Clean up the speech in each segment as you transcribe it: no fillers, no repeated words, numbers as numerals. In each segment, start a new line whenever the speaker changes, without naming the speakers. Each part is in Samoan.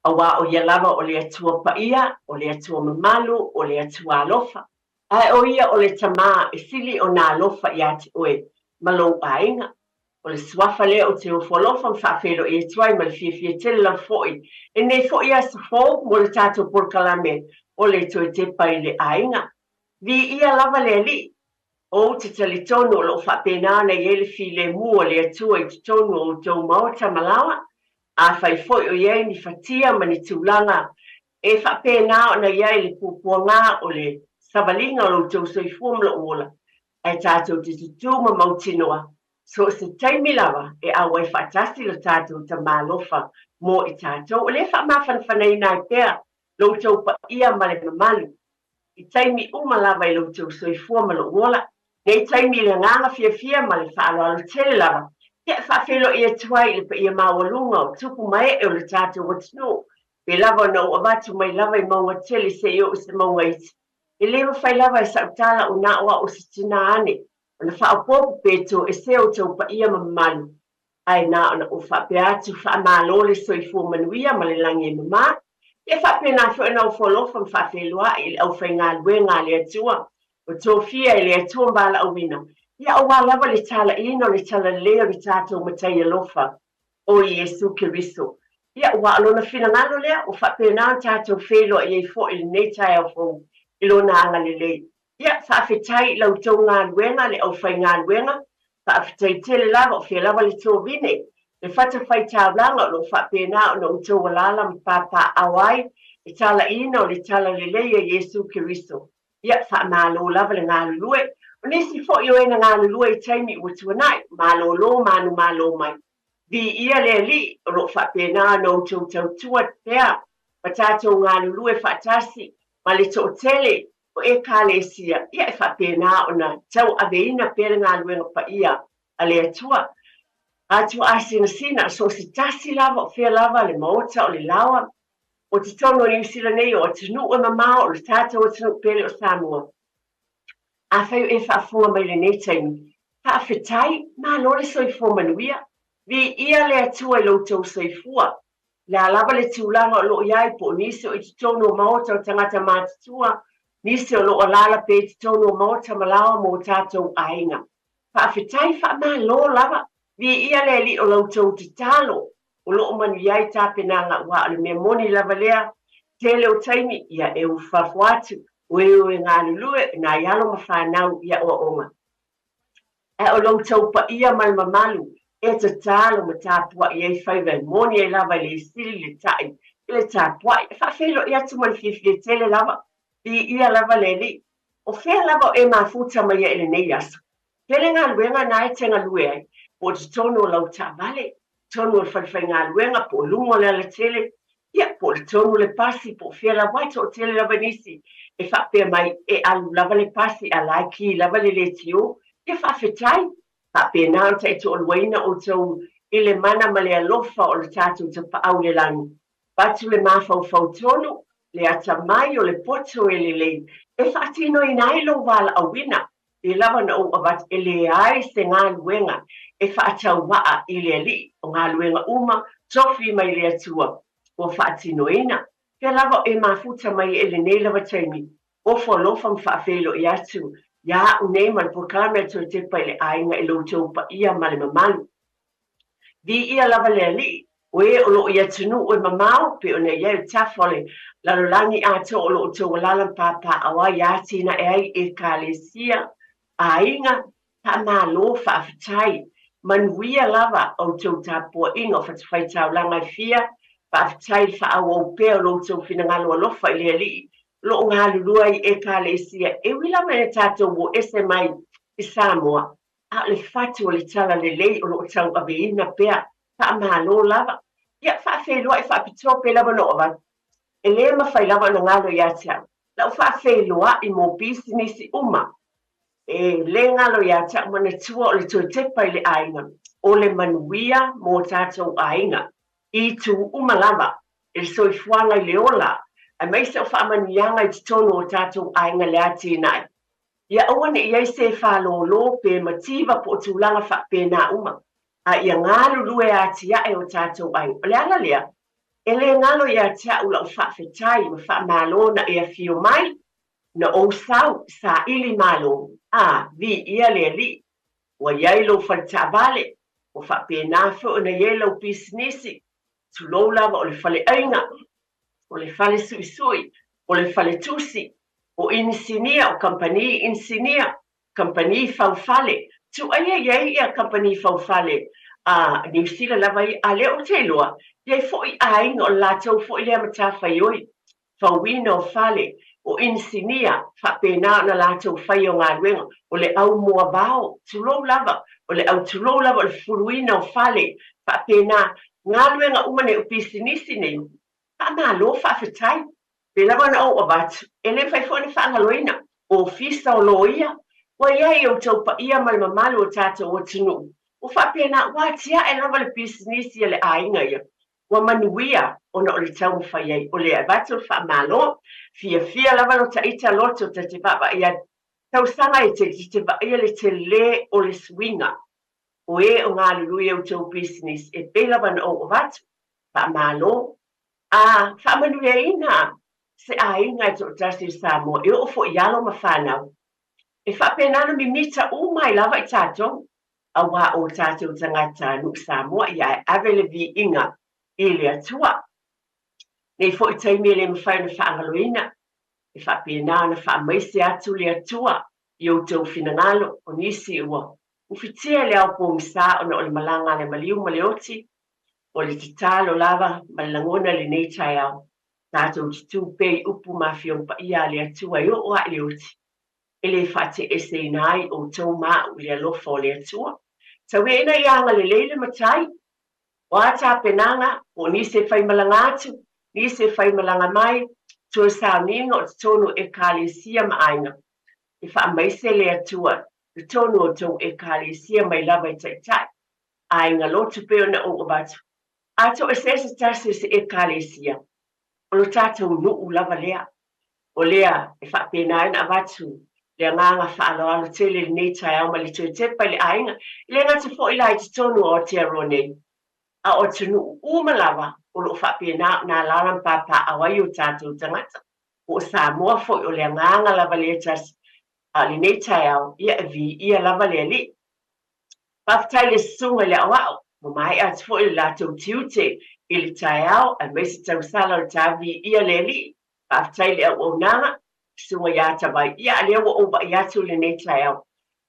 Auā o Ia lava o le Atua paia, o le Atua mamalu, o le Atua alofa. Ae o Ia o le Tama e sili ona alofa iā te oe ma lou aiga. O le suafa lea ou te ofo alofa ma faafeiloai atu ai ma le fiafia tele lava foi i lenei foi aso fou mo le tatou polokalame o le Toe Tepa i le Aiga. Viia lava le Alii! Ou te talitonu o lo o faapena ona i ai le filemu o le Atua i totonu o outou maota ma laoa. Afai foi o i ai ni fatia ma ni tulaga e faapena ona i ai le puapuaga o le savaliga o lo outou soifua ma lou ola, ae tatou te tutū ma mautinoa, so o se taimi lava e auai faatasi lo tatou Tama alofa mo i tatou. O lea e faamafanafanaina ai pea lo outou paia ma le mamalu i taimi uma lava i lo outou soifua ma lou ola, nei taimi i le agaga fiafia ma le faaaloalo tele lava, ia e faafeiloai atu ai i le paia maualuga o tupu ma ee o le tatou atunuu, pei lava ona ou avatu mai lava i mauga tele seia oo i se mauga iti. E le mafai lava e sau tala o na o au o se tina ane ona faaopoopo pe toesea outou paia ma mamalu, ae na ona ou faapea atu, faamalo le soifua manuia ma le lagi e mamā. Ia faapena foi ona ofo alofa ma faafeiloai i le aufaigaluega a le Atua, ua tofia e le Atua ma valaauina, ia aua lava le talaiina o le talalelei o le tatou Matai alofa, o Iesu Keriso. Ia, aua o Lona finagalo lea, ua faapena ona tatou feiloai ai foi i lenei taeao fou i Lona agalelei. Ia, faafetai i la outou galuega, le aufaigaluega, faafetai tele lava, o fea lava le tovine, le fatafaitaulaga o lo o faapena ona outou alaala ma papaaao ai le talaiina o le talalelei a Iesu Keriso. Ia, faamalo lava le galulue. O nisi foi o e na galulue i taimi ua tuanai, malolo manumalo mai. Viia le Alii o lo o faapena ona outou tautua pea ma tatou galulue faatasi ma le toatele o Ekalesia, ia e faapena ona tauaveina pea le galuega paia a le Atua. Atua asinasina, so o se tasi lava o fea lava le maota o le laoa o totonu o Niu Sila nei, o atunuu e mamao, o le tatou atunuu pele o Samoa. Afai o e faafofoga mai i lenei taimi, faafetai, malo le soifua manuia. Viia le Atua i lo outou soifua. Le a lava le tulaga o lo o i ai, po o nisi o i totonu o maota o tagata matutua, nisi o lo o alaala pea i totonu o maota ma laoa mo o tatou aiga. Faafetai, faamalo lava. Viia le Alii o la outou tatalo o lo o manuia ai tapenaga aua o le mea moni lava lea, tele o taimi, ia e ufafo atu, o e o e galulue, nai alo ma fanau i aoaoga. Ae o lo outou paia ma le mamalu e tatalo ma tapuai ai faiva e moni ai lava e le sili le ta'i i le tapuai. E faafeiloai atu ma le fiafia tele lava, viia lava le Alii. O fea lava o e mafuta mai ai i lenei aso? Tele galuega na e te galue ai, po o totonu o lau taavale, totonu o le falefaigaluega, po o luga o le alatele, ia, po o le tonu o le pasi, po o fea lava, e toatele lava nisi e faapea mai e alu lava le pasi a la e ki lava le leitio, ia faafetai. Faapena ona taitoaluaina outou i le mana ma le alofa o le tatou Tapaau i le lagi. Avatu le mafaufau tonu, le atamai o le poto e lelei e faatinoina ai lou valaauina. E lava ona ou avatu, e leai se galuega e faatauvaa i le Alii, o galuega uma tofi mai le Atua ua faatinoina. Pea lava o e mafuta mai e lenei lava taimi, ofo alofa ma faafeiloai atu ia a'u nei ma le polokalame a Toe Tepa i le Aiga i lo outou paia ma le mamalu. Viia lava le Alii, o e o lo o i atunuu e mamao, pei ona i ai o tafa o le lalolagi atoa o lo outou alaala ma papaaao ai, atinae ai Ekalesia, aiga, faamalo, faafetai, manuia lava outou tapuaiga o fatafaitaulaga e fia, faafetai i le faaauau pea o lo outou finagalo alofa i le Alii o lo o galulue ai Ekalesia, e ui lava ina tatou o ese mai i Samoa, a o le fatu o le talalelei o lo o tauaveina pea. Faamalo lava. Ia, faafeiloai faapitoa pei lava ona ou avatu. E le mafai lava ona galo ia te au lau faafeiloai mo pisinisi uma. E le galo ia te au manatua o le toe tepa i le aiga, o le manuia mo tatou aiga i itu uma lava, i le soifuaga i le ola, aemaise o faamanuiaga i totonu o tatou aiga le atinae. Ia aua ne i ai se fālōlō pe mativa po o tulaga faapena uma, a ia galulue atiae o tatou aiga. O le ala lea, E le galo ia te a'u la'u faafetai ma faamalo na e afio mai, na ou sau, saili malo, a, viia le Alii. Ua i ai lou fale taavale, ua faapena foi ona i ai lau pisinisi, tulou lava o le faleaiga, o le fale suisui, o le fale tusi, o inisinia, o kamupani inisinia, kamupani faufale. Tuaia i ai ia kamupani faufale a Niu Sila lava ia, a lea ou te iloa, i ai foi aiga o le latou foi lea matafaioi, fauina o fale, o inisinia, faapena ona latou faia o galuega, o le au moavao, tulou lava, o le au tulou lava o le fuluina o fale, faapena, galuega uma nei, o pisinisi nei, faamalo, faafetai. Pei lava ona ou avatu, e le mafai foi ona faagaloina, Ofisa o Loia, ua i ai outou paia ma le mamalu o tatou atunuu, ua faapena, ua atiae lava le pisinisi a le aiga ia, ua manuia ona o le taumafai ai, o le avatu o le faamalo, fiafia lava lo ta ita loto ta te vaavaai atu, tausaga e te te vaaia le tele o le suiga o e o galulue i outou pisinisi, e pei lava ona ou avatu, faamalo. A faamanuiaina se aiga e toatasi o Samoa e oo foi i alo ma fanau, e faapena ona mimita uma ai lava i tatou, aua o tatou tagatanuu Samoa ia e ave le viiga i le Atua. Nei foi taimi e le mafai ona faagaloina, e faapena ona faamaise atu le Atua i outou finagalo, o nisi ua ufitia i le ao pogisa ona o le malaga a le maliu ma le oti, O le tatalo lava ma le lagona i lenei taeao, tatou te tu pea i upu ma Afioga Paia a le Atua e oo lava i le oti, e le faateeseina ai outou ma a'u i le alofa o le Atua. Tauia ina ia agalelei le Matai, o a tapenaga, po o nisi e faimalaga atu, nisi e faimalaga mai, toe sauniga o totonu o Ekalesia ma aiga, e faamaise le Atua i totonu o outou Ekalesia mai lava i Taitai, aiga lotu pei ona ou avatu. A toeseese tasi o se Ekalesia, o lo tatou nuu lava lea. O lea e faapena ai ona avatu le agaga faaaloalo tele i lenei taeao ma le toe tepa i le aiga, e le gata foi la i totonu o Aotearoa nei, a o atunuu uma lava o lo o faapena ona alaala ma papaaao ai o tatou tagata. Po o Samoa foi, o le agaga lava lea tasi. A o lenei taeao, ia e viia lava le Alii. Faafetai i le susuga i le aoao, ua maea atu foi le latou tiute i le taeao aemaise tausala o le ta viia le Alii. Faafetai i le auaunaga, susuga ia Tavai, ia a lea ua ou vaai atu i lenei taeao,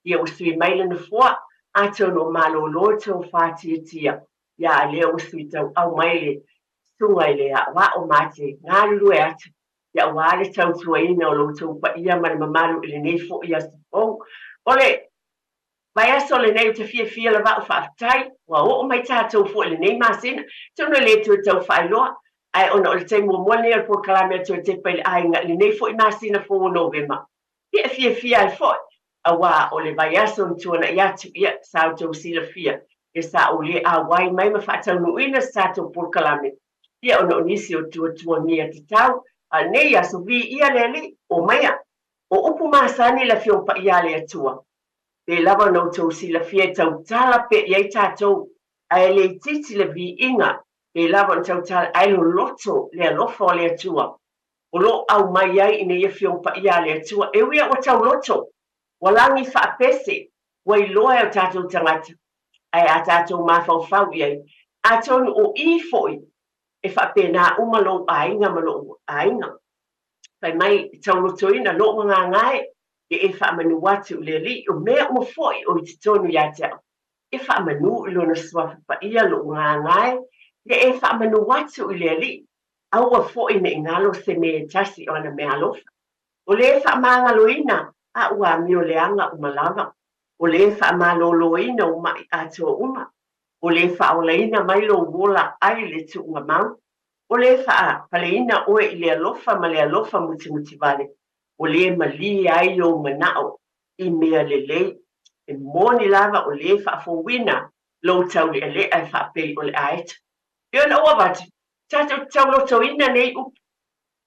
ia ua sui mai le nofoa, atonu o malolo tou fatiatia, ia a lea ua sui tauau mai le susuga i le aoao ma te galulue atu, ia aua le tautuaina o lo outou paia ma le mamalu i lenei foi aso fou. O le Vaiaso lenei ou te fiafia lava au faafetai ua oo mai tatou foi i lenei masina. Atonu e le toe tau faailoa, ae ona o le taimi muamua lenei o le polokalame a Toe Tepa i le Aiga i lenei foi masina fou o Novema, ia e fiafia ai foi, aua o le vaiaso na tuanai atu, ia, sa outou silafia, ia sa ou le auai mai ma faataunuuina se tatou polokalame, ia ona o nisi o tuatuagia tatau. A o lenei aso, viia le Alii, omaia. O upu masani le Afioga Paia a le Atua, Pei lava ona outou silafia e tautala pea i ai tatou, ae le itiiti le viiga, pei lava ona tautala, ae loloto le alofa o le Atua, o lo o aumai ai ina ia Afioga Paia a le Atua, e ui a ua tauloto, ua lagi faapese, ua iloa e o tatou tagata, ae a tatou mafaufau i ai, atonu o i foi e faapena uma lou aiga ma lou aiga. Fai mai, taulotoina lou agaga e, ia e faamanu atu i le Alii, o mea uma foi o i totonu ia te au. Ia faamanu i Lona Suafa Paia lou agaga e, ia e faamanu atu i le Alii, aua foi ne i galo se mea e tasi o ana meaalofa. O le faamagaloina a ua amio leaga uma lava, o le faamaloloina o maʻi atoa uma, o le faaolaina mai lou ola ai le tuuga mau, O le faapaleina oe i le alofa ma le alofa mutimutivale, ua le malie ai ou manaʻo i mea lelei. E moni lava o le faafouina lou tauleʻaleʻa e faapei o le aeta. E ona ua avatu, tatou te taulotoina nei upu,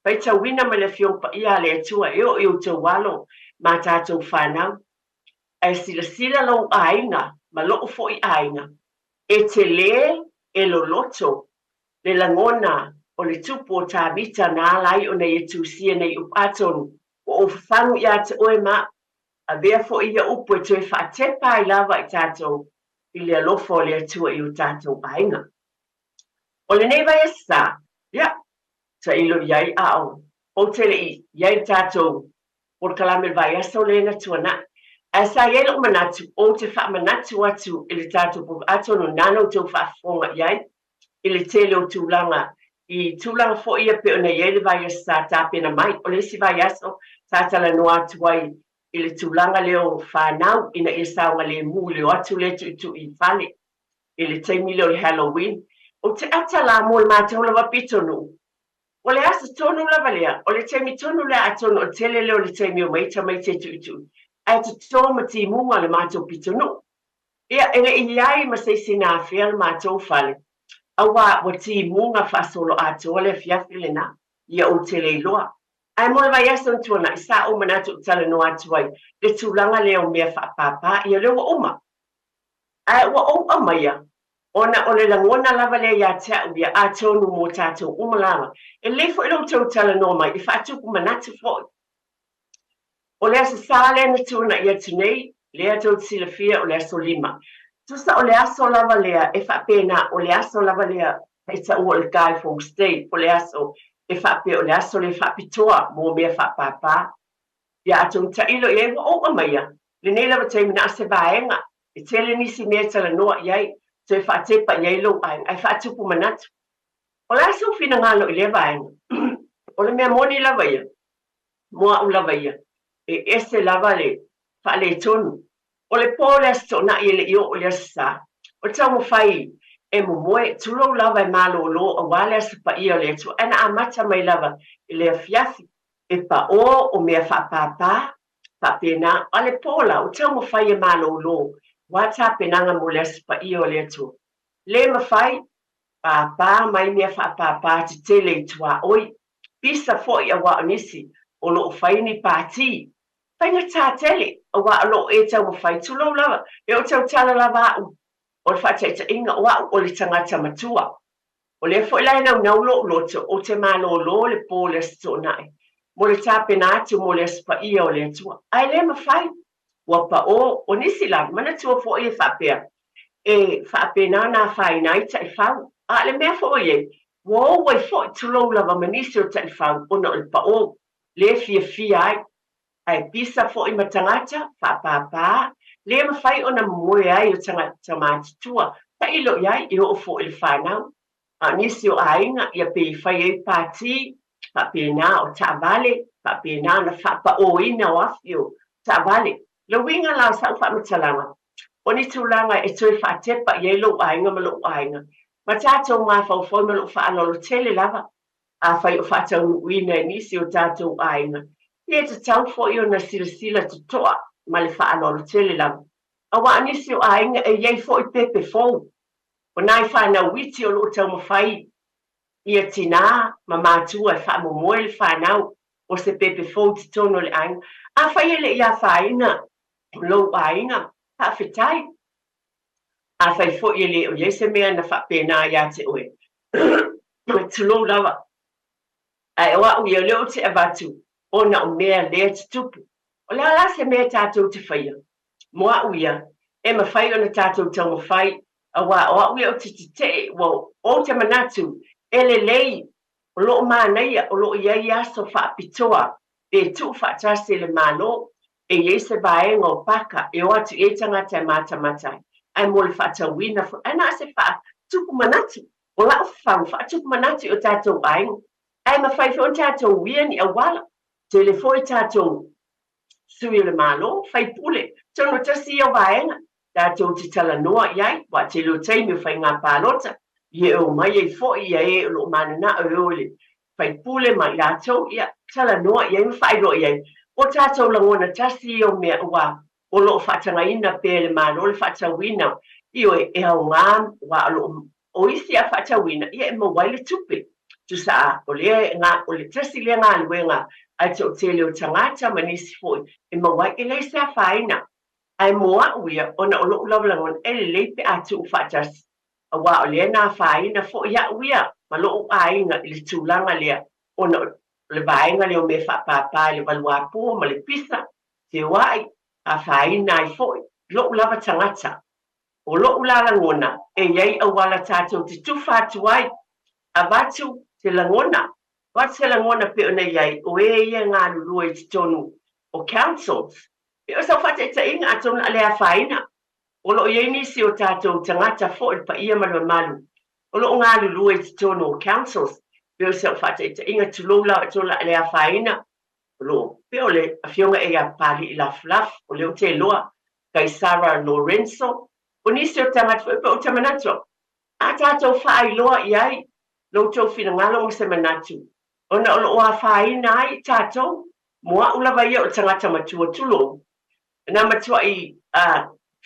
faitauina mai le Afioga Paia a le Atua e oo i outou alo ma tatou fanau. Ae silasila lou aiga ma loʻu foi aiga, e tele, e loloto, le lagona O le tupu o Tavita na ala ai ona ia tusia nei upu, atonu ua ou fafagu ia te oe ma au. Avea foi ia upu e toe faatepa ai lava i tatou i le alofa o le Atua i o tatou aiga. O lenei vaiaso sa, ia, tailo i ai a o ou te le i i ai i le tatou polokalame i le vaiaso lea na tuanai. Ae sa i ai lou manatu ou te faamanatu atu i le tatou polokalame, atonu o lena na outou faafofoga i ai i le tele o tulaga, i tulaga foi ia pei ona i ai le vaiaso sa tapena mai. O le isi vaiaso sa talanoa atu ai i le tulaga lea o fanau ina ia saogalemu i le o atu lea tuitui i fale i le taimi lea o le Halloween. Ou te ata la mo le matou lava pitonuu. O le aso tonu lava lea, o le taimi tonu lea atonu o le tele lea o le taimi o mai tamaiti e tuitui, ae toto ma timuga le matou pitonuu. Ia, e le i i ai ma se isi na afea le matou fale, aua ua timuga faasoloatoa le afiafi lena, ia ou te le iloa. Ae mo le vaiaso na tuanai, sa ou manatu ou talanoa atu ai le tulaga lea o mea faapāpā, ia lea ua uma. Ae ua ou aumaia, ona o le lagona lava lea ia te au ia, atonu mo tatou uma lava. E lelei foi lo outou talanoa mai e faatupu manatu foi. O le Aso Sa lea na tuanai atu nei, lea tou te silafia o le Aso Lima. Tusa o le aso lava lea e faapena, o le aso lava lea e taua o le Guy Fawkes Day, po o le aso e faapea o le aso lea faapitoa mo mea faapāpā. Ia atonu tailo i ai ua ou aumaia lenei lava taimi na o se vaega e tele nisi mea e talanoa i ai, toe faatepa i ai lou aiga ae faatupu manatu. O le a sou finagalo i lea vaega? O le mea moni lava ia, mo au lava ia, e ese lava le faaletonu. O le po o le Aso Toonai e le i oo i le Aso Sa, o le taumafai e momoe, tulou lava e malōlō aua le Aso Paia o le Atua, ae na amata mai lava i le afiafi, e paō o mea faapāpā, faapena, a le po la, ua taumafai e malōlō aua tapenaga mo le Aso Paia o le Atua. Le mafai, pāpā mai mea faapāpā tetele i tuaoi, pisa foi aua o nisi o lo o fai ni pātī. Faigata tele, aua o lo o e taumafai, tulou lava, e o tautala lava au, o le faataitaiga o au o le tagata matua. O lea foi la e naunau lou loto, ou te malōlō le po o le Aso Toonai, mo le tapena atu mo le Aso Paia o le Atua. Ae le mafai, ua paō, o nisi lava, manatua foi e faapea, e faapena ona afaina ai taifau. A o le mea foi e, ua ou ai foi, tulou lava ma nisi o taifau ona o le paō, le fiafia ai. Ae pisa foi ma tagata, faapāpā, le mafai ona momoe ai o tagata matutua, tailo i ai, e oo foi i le fanau. A o nisi o aiga, ia pei e fai ai pātī, faapena o taavale, faapena ona faapaōina o afi o taavale. Le uiga la o sa'u faamatalaga, o ni tulaga e toe faatepa i ai lou aiga ma lo'u aiga, ma tatou mafaufau ma lo'u faaaloalo tele lava, afai o faataunuuina e nisi o tatou aiga, ia e tatau foi ona silasila totoa ma le faaaloalo tele lava. Aua o nisi o aiga e i ai foi pepe fou, O nai fanau iti o lo o taumafai ia tinā ma matua e faamomoe le fanau o se pepe fou i totonu o le aiga. Afai e le i afaina lou aiga, faafetai. Afai foi e le o i ai se mea na faapena ia te oe, tulou lava. Ae o au ia, o lea ou te avatu ona o mea lea e tutupu. O le a la se mea tatou te faia? Mo au ia, e mafai ona tatou taumafai, aua o au ia ou te tetee, ua ou te manatu e lelei, o lo o manaia, o lo o i ai aso faapitoa pe tuu faatasi e le Malo e i ai se vaega o paka e o atu i ai tagata e matamata ai, ae mo le faatauina foi, ae na o se faatupu manatu, o la'u fafagu faatupu manatu i o tatou aiga, ae mafai foi ona tatou uia ni auala, tele foi tatou sui o le Malo, faipule, tonu tasi ia o vaega tatou te talanoa i ai, aua tele o taimi o faiga palota, ia e omai ai foi ia e o lo o mananao e o i le faipule ma i latou, ia talanoa i ai ma faailoa i ai o tatou lagona tasi ia o mea aua o lo o faatagaina pea e le Malo le faatauina, ioe, e aoga aua o lo o O isi a faatauina, ia e maua ai le tupe. Tusa a, o lea e ga, o le tasi lea galuega a le toatele o tagata ma nisi foi e maua ai, e leai se afaina. Ae mo a'u ia, ona o lo'u lava lagona, e lelei pe a tuu faatasi, auā o lea na afaina foi a'u ia. ma lo'u aiga i le tulaga lea ona o le vaega lea o mea faapāpā i le valuapo ma le pisa, feoai, afaina ai foi lo'u lava tagata. O lo'u la lagona, e i ai auala tatou te tufa atu ai, avatu se lagona, avatu se lagona pei ona i ai o e ia e galulue i totonu o councils. E o sau faataitaiga atonu o le a le afaina, o lo o i ai nisi o tatou tagata foi, le paia ma le mamalu, o lo o galulue i totonu o councils. Pei o sau faataitaiga, tulou la, atonu o le a le afaina, o lo o pei o le afioga ia Papali'i Lafulafu, o lea ou te iloa, Kaisara Lorenzo, o nisi o tagata foi, pei ou te manatu au, a tatou faailoa i ai lo outou finagalo ma se manatu, ona o lo o afaina ai tatou. Mo a'u lava ia o le tagata matua, tulou, na matua'i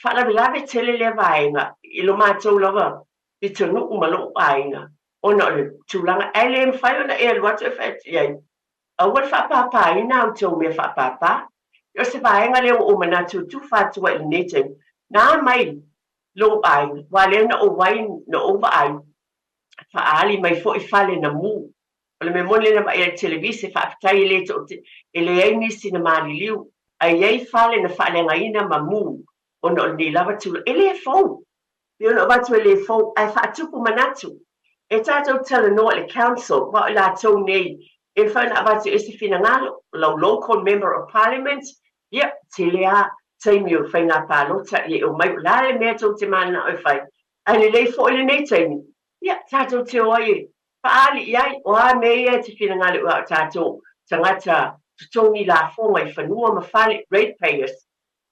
faalavelave tele lea vaega i lo matou lava pitonuu ma lo'u aiga ona o le tulaga, ae le mafai ona e alu atu e fai atu i ai, aua le faapāpāina a outou mea faapāpā. O se vaega lea ua ou manatu e tufa atu ai i lenei taimi, na mai lou aiga, aua lea na ou ai, na ou vaai, faaali mai foi fale na mu. O le mea moni lea na vaai ai i le televise, faafetai e le toate, e leai nisi na maliliu, ae i ai fale na faaleagaina ma mu ona o lenei lava tulaga. E le fou. Pei ona avatu e le fou, ae faatupu manatu. E tatou talanoa i le council, aua o i latou nei e mafai ona avatu i se finagalo, o lau local member of parliament, ia, tele lava taimi o faiga palota, ia e omai, o le a le mea tou te mananao e fai, ae lelei foi lenei taimi, ia, tatou te o ai e faaali i ai, o a mea ia e te finagalo aua o tatou tagata totogi lafoga i fanua ma fale, rate payers,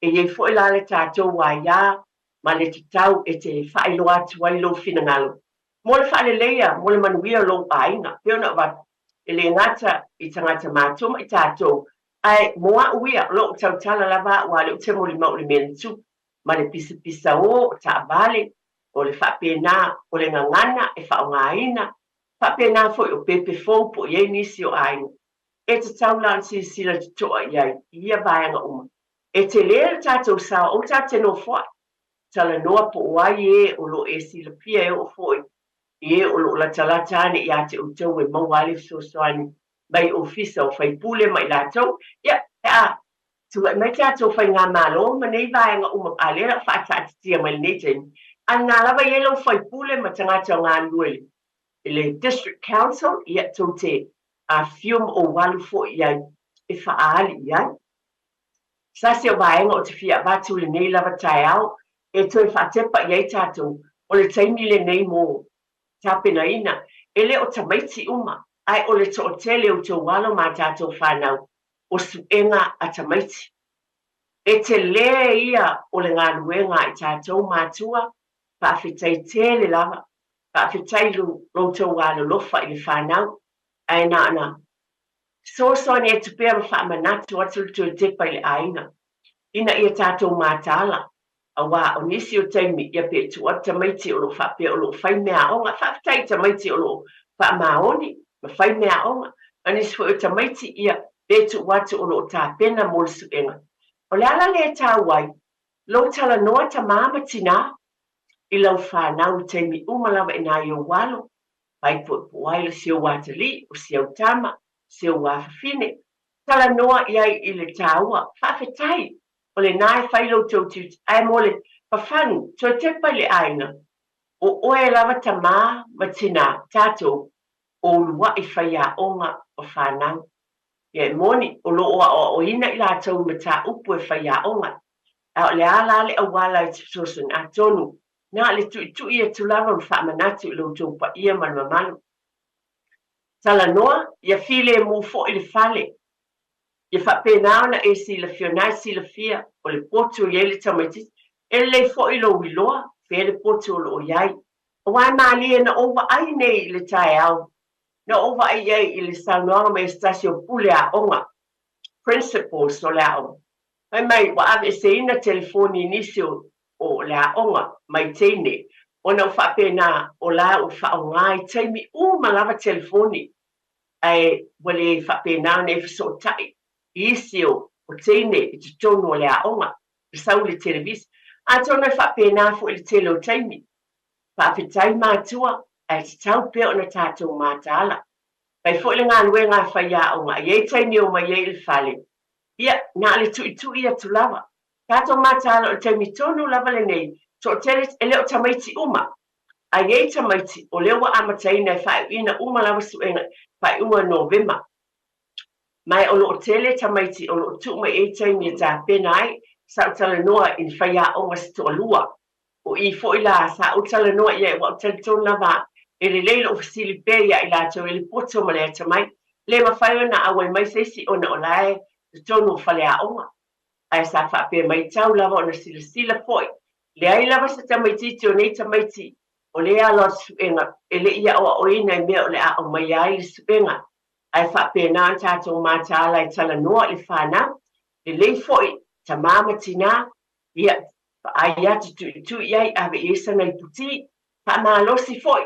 e i ai foi la le tatou aia ma le tatau e te faailoa atu ai lou finagalo mo le faaleleia, mo le manuia o lou aiga. Pei ona avatu, e le gata i tagata matua ma i tatou, ae mo a'u ia, o lo'u tautala lava a'u a o lea ou te molimau i le mea na tupu, ma le pisapisa ō, o taavale, o le faapena, o le gagana e faaaogaina, faapena foi o pepe fou po o i ai nisi o aiga. E tatau la ona silasila totoa i ai i ia vaega uma. E tele le tatou sao, aua tatou te nofoai, talanoa po o ai e o lo o e silafia e oo foi i e o lo o latalata ane ia te outou e maua ai le fesoasoani mai ofisa o faipule ma i latou. Ia, pe a tulai mai tatou faigamalo ma nei vaega uma, a lea o le a faataatitia mai lenei taimi, a na lava i ai lau faipule ma tagata o galulue i le District Council, ia, tou te afifio ma ou alu foi i ai e faaali i ai. Se tasi o vaega ou te fia avatu i lenei lava taeao e toe faatepa i ai tatou, o le taimi lenei mo tapenaina, e le o tamaiti uma, ae o le toatele o outou alo ma a tatou fanau, o suega a tamaiti. E tele ia o le galuega a i tatou matua, faafetai tele lava, faafetai i lo outou alolofa i le fanau, ae na ona fesoasoani atu pea ma faamanatu atu le toe tepa i le aiga ina ia tatou mataala, aua o nisi o taimi ia pe tuu atu tamaiti o lo o faapea o lo o fai meaaoga. Faafetai i tamaiti o lo o faamaoni ma fai meaaoga, a o nisi foi o tamaiti ia pe tuu atu o lo o tapena mo le suega. O le ala lea e taua ai lou talanoa tamā ma tinā i lau fanau i taimi uma lava i nā i ou alo, Pai poepoe ai le si ou atalii, o si au tama, si ou afafine, talanoa i ai i le taua, faafetai, o lena e fai lo outou tiute, ae mo le fafanu, toe tepa i le aiga, o oe lava tamā ma tinā, tatou, o uluaʻi faiaoga ma fanau. Ia e moni, o lo o aʻoaʻoina i latou i mataupu e faiaoga ai, a o le a la le auala e te fesoasoani? Atonu Na o le tuitui atu lava ma faamanatu i lo outou paia ma le mamalu. Talanoa, ia filemu foi le fale. Ia faapena ona e silafia, o na e silafia, o le potu e i ai le tamaitiiti. E lelei foi lou iloa, fea le potu o lo o i ai. Aua e malie na ou vaai nei i le taeao, na ou vaai i ai i le saunoaga mai a se tasi o pule aoga, principals o le aoga. Fai mai ua aveeseina telefoni i nisi o o le aoga mai teine ona ua faapena o la ua faaaoga i taimi uma lava telefoni ae ua le faapena ona e fesootai i isi o teine i totonu o le aoga e sau i le televisa. Atonu e faapena foi i le tele o taimi. Faafetai matua. Ae tatau pea ona tatou mataala. Fai foi le galuega a faiaoga, e i ai taimi e omai ai i le fale, ia, na o le tuitui atu lava. Tatou mataala o le taimi tonu lava lenei, toatele, e le o tamaiti uma, ae i ai tamaiti o lea ua amataina e faaiuina uma lava suega, faaiuga Novema. Ma o lo o tele tamaiti o lo o tuu mai i ai taimi e tapena ai. Sa ou talanoa i ni faiaoga se toalua. O i foi la sa ou talanoa i ai, ua ou talitonu lava e lelei lou fesili pea ia i latou e le poto ma le atamai. Le mafai ona auai mai se isi ona o la e totonu o faleaoga. Ae sa faapea mai tau lava ona silasila foi. Leai lava se tamaitiiti o nei tamaiti o lea alo atu suega e le i aoaoina i mea o le a aumaia ai le suega. Ae faapena ona tatou mataala e talanoa i le fanau. Lelei foi tamā ma tinā, ia, vaai atu, tuitui i ai, ave i ai sana iputi, faamalosi foi.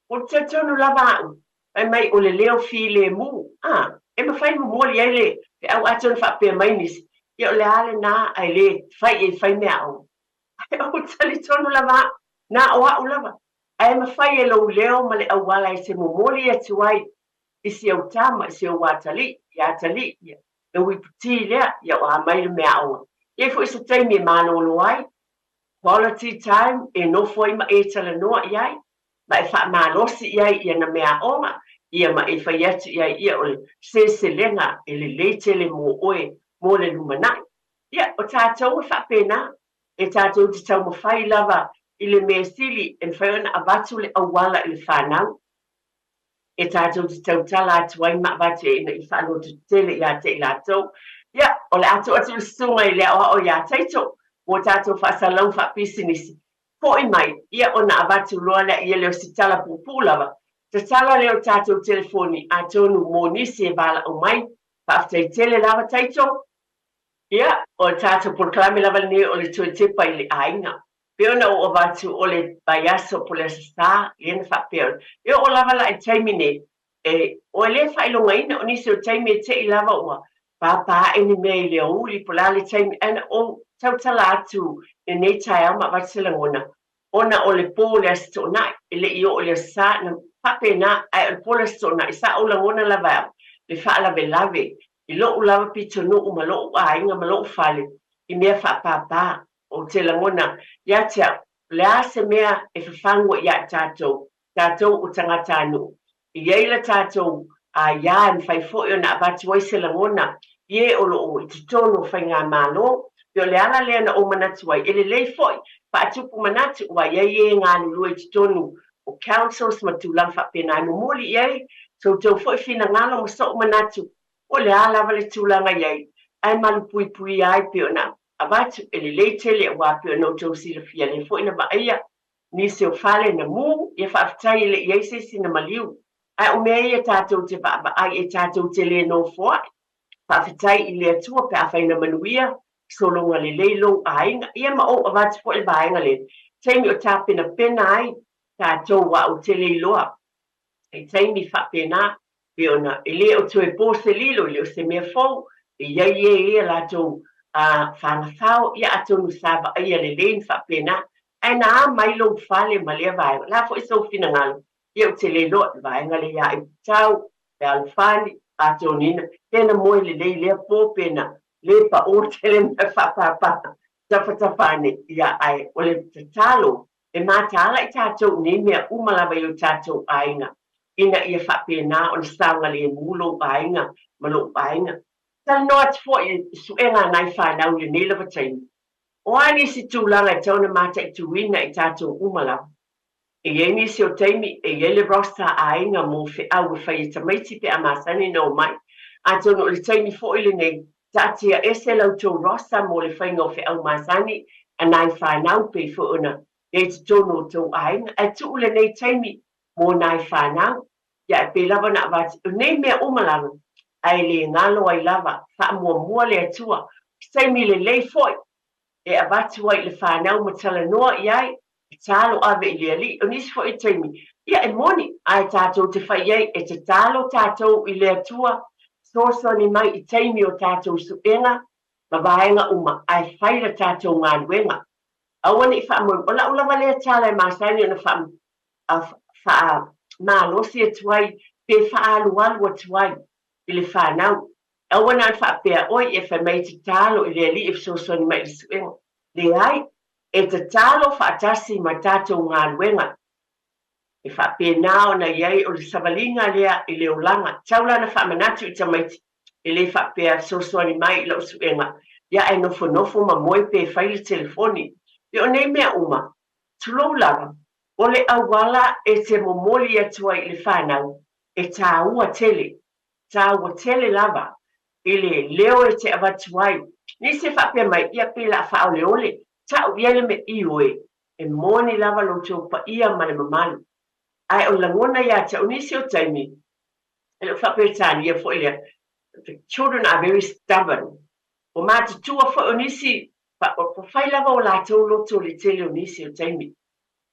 Ou te talitonu lava au, fai mai o le leo filemu, a, e mafai momoli ai le feau atonu faapea mai nisi, ia o le a lena ae le fai i ai fai meaaoga. Ae ou te talitonu lava au, na o au lava, ae mafai e lou leo ma le auala e te momoli atu ai i si ou tama, i si ou atalii, ia atalii, ia lou iputi lea, ia o a mai le meaaoga. E i ai foi se taimi e malolo ai, quality time, e nofo ai ma e talanoa i ai, ma e faamalosi i ai i ana meaaoga, ia ma e fai atu i ai ia o le seleselega e lelei tele mo oe mo le lumanai. Ia, o tatou e faapena, e tatou te taumafai lava i le mea sili e mafai ona avatu le auala i le fanau, e tatou te tautala atu ai ma avatu ai ina ia faalototetele ia te i latou. Ia, o le a tuu atu le susuga i le aoao iā Taito mo tatou faasalalau faapisinisi. Foi mai, ia ona avatu loa lea ia lea o se tala puupuu lava. Tatala lea o tatou telefoni atonu mo nisi e valaau mai. Faafetai tele lava Taito. Ia, o le tatou polokalame lava lenei o le toe tepa i le aiga. Pei ona ou avatu o le vaiaso po o le Aso Sa, lea na faapea, e oo lava la i le taimi nei, e, ua le faailogaina o nisi o taimi e te'i lava ua pāpā aʻe ni mea i le aoauli po o le a le taimi, ae na ou tautala atu lenei taeao ma avatu se lagona, ona o le pō o le Aso Toonai, e le i oo i le Aso Sa, na faapena, ae o le pō o le Aso Toonai, sa ou lagona lava e au le faalavelave i loʻu lava pitonuu ma loʻu aiga ma loʻu fale i mea faapāpā. Ou te lagona ia te au, o le a se mea e fafagu ai ia i tatou, tatou o tagatanuu, e i ai la tatou aiā e mafai foi ona avatu ai se lagona i e o lo o i totonu o faigamalo. Pei o le ala lea na ou manatu ai, e lelei foi faatupu manatu ua i ai e galulue i totonu o councils ma tulaga faapena e momoli i ai so outou foi finagalo ma so'u manatu po o le a lava le tulaga i ai, ae malupuipuia ai pei ona avatu, e lelei tele aua pei ona outou silafia lea foi na vaaia nisi o fale na mu, ia faafetai e le i i ai se isi na maliu. Ae o mea ia tatou te vaavaai e tatou te le nofoai. Faafetai i le Atua pe afai na manuia, sologa lelei lou aiga, ia ma ou avatu foi le vaega lea, taimi o tapenapena ai tatou aua ou te le iloa i taimi faapena pei ona e le o toe po se lilo, e le o se mea fou, e i ai e ia latou fagafao, ia atonu sa vaaia lelei ma faapena, ae na a mai lou fale ma lea vaega, o le a foi sou finagalo, ia ou te le iloa i le vaega lea ia Aiputau, Fealofani, Atonina, pe na moe lelei lea po, pe na le paʻō tele mea faapāpā tafatafa ane, ia ae o le tatalo, E mataala i tatou i nei mea uma lava i o tatou aiga, ina ia faapena ona saogalemu lou aiga ma loʻu aiga. Talanoa atu foi i suega a nai fanau i lenei lava taimi. O a nisi tulaga e tatau ona mataituina i tatou uma lava? E i ai nisi o taimi e i ai le roster a aiga mo feau e fai e tamaiti pe a masani ona omai. Atonu o le taimi foi lenei, taatia ese la outou roster mo le faiga o feau masani a nai fanau pei foi ona i ai totonu o tou aiga, ae tuu lenei taimi mo nai fanau. Ia e pei lava ona avatu, o nei mea uma lava, ae le galo ai lava, faamuamua le Atua. O se taimi lelei foi e avatu ai i le fanau ma talanoa i ai, tatalo ave i le Alii. O nisi foi taimi, ia e moni, ae tatou te fai i ai, e tatalo tatou i le Atua, fesoasoani mai i taimi o tatou suega ma vaega uma, ae fai la tatou galuega. Aua ne i faamoemoe. O lau lava lea tala e masani ona faamalosi atu ai pe faaalualu atu ai i le fanau. Aua na ona faapea, oi, e fai mai e tatalo i le Alii e fesoasoani mai i le suega. Leai, e tatalo faatasi ma tatou galuega. E faapena ona i ai o le savaliga lea i le olaga. Tau la na faamanatu i tamaiti, e le faapea fesoasoani mai i lau suega, ia ae nofonofo ma moe pe fai le telefoni. Ia o nei mea uma, tulou lava, o le auala e te momoli atu ai i le fanau, e taua tele, taua tele lava i le leo e te avatu ai. Nisi e faapea mai, ia pei o le a faaoleole, tau i ai le mea, ioe, e moni lava lo outou paia ma le mamalu. Ae o le lagona ia te au, nisi o taimi, e le o faa-Peretania foi lea, the children are very stubborn. Ua matutua foi o nisi, ua fai lava o latou loto i le tele o nisi o taimi.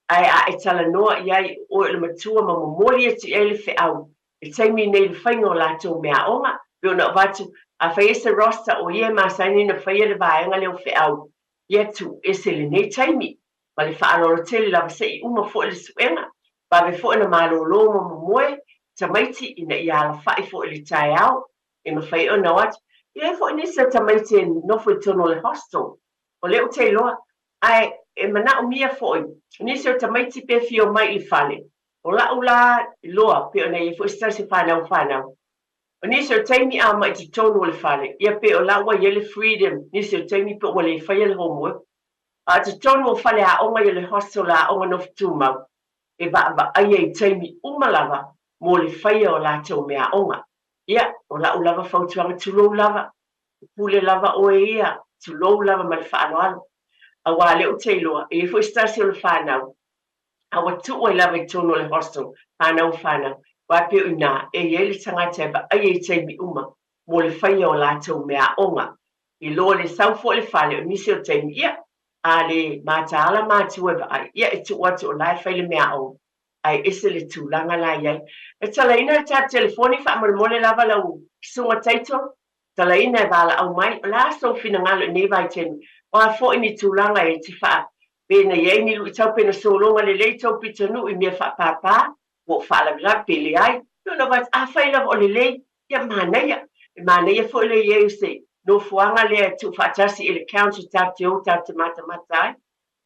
Ae a e talanoa i ai, o oe o le matua ma momoli atu i ai le feau, i le taimi nei i le faiga o latou meaaoga, pei ona avatu, a fai e se roster o ia e masani ona faia le vaega lea o feau, ia tuuese lenei taimi. Ma le faaaloalo tele lava se i uma foi le suega, vave foi ona malolo ma momoe tamaiti ina ia alafai foi i le taeao e mafai ona o atu. E i ai foi nisi o tamaiti e nofo i totonu o le hostel, o lea ou te iloa, ae e manaomia foi nisi o tamaiti pe fia omai i le fale. O la'u la iloa, pei ona i ai foi se tasi o fanau fanau, o nisi o taimi a omai i totonu o le fale, ia pei o la ua i ai le freedom, nisi o taimi pe ua le faia le homework. A o totonu o fale aoga ia le hostel aoga nofo tumau, e vaavaaia i taimi uma lava mo le faia o latou meaaoga. Ia, o la'u lava fautuaga, tulou lava, pule lava oe ia, tulou lava ma le faaaloalo. Auā lea ou te iloa, e i ai foi se tasi o le fanau, a ua tuu ai lava i totonu o le hostel, fanau fanau, aua pei o i ina e i ai le tagata e vaaia i taimi uma mo le faia o latou meaaoga. I lo le sau foi le fale o nisi o taimi, ia, a le mataala matua e vaai, ia e tuu atu o la e fai le meaaoga, ae ese le tulaga la i ai. E talaina le tatou telefoni faamolemole lava lau Susuga Taito, talaina e valaau mai, o le a sou finagalo i nei vaitaimi, o a foi ni tulaga e te faa, pe na i ai ni luitau pe na sologa lelei tou pitonuu i mea faapāpā, ua ou faalavelave pe leai. Pei ona avatu, afai lava o lelei, ia manaia. E manaia foi le i ai o se nofoaga lea e tuufaatasi i le council tatou te o tatou te matamata ai.